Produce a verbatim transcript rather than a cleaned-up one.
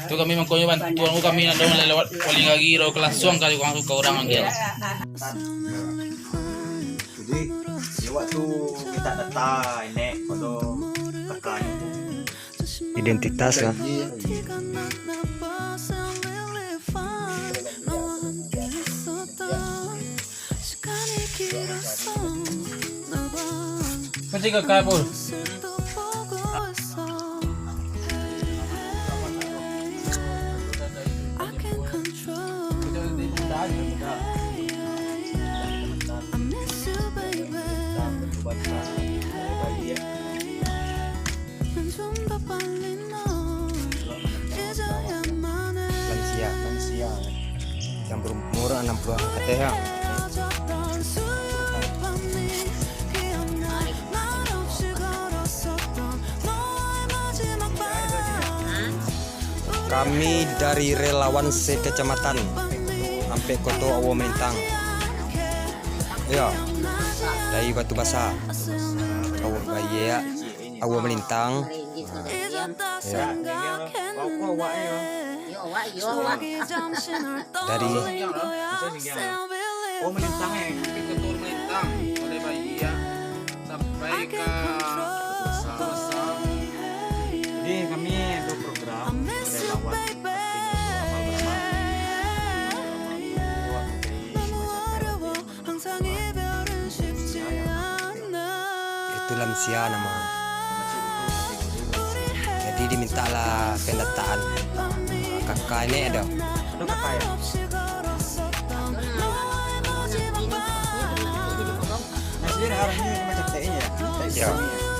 Tu kami mangkonyo bantuan ko, kami nak dong lewat paling lagi ro, langsung ka urang, ka urang anggiah. Jadi, di waktu minta data, inek, kodo, kakanyo. Identitas lah. Macam kakak pun. Lansia, lansia. Yang berumur enam puluhan kateh, ya. Kami dari relawan sekecamatan, Ampek Koto Awo Malintang. Iyo, dari Batu Basa. Awo, iyo, Awo Malintang. Iyo. Dari Awo Malintang, eh. Sampai ka Batu Basa. Jadi, kami ado program relawan. Itu lansia namo. Jadi dimintalah pendataan. Kakak ini ado. Ado kakak ya? Nah, sini harusnya macam ini ya. Iyo.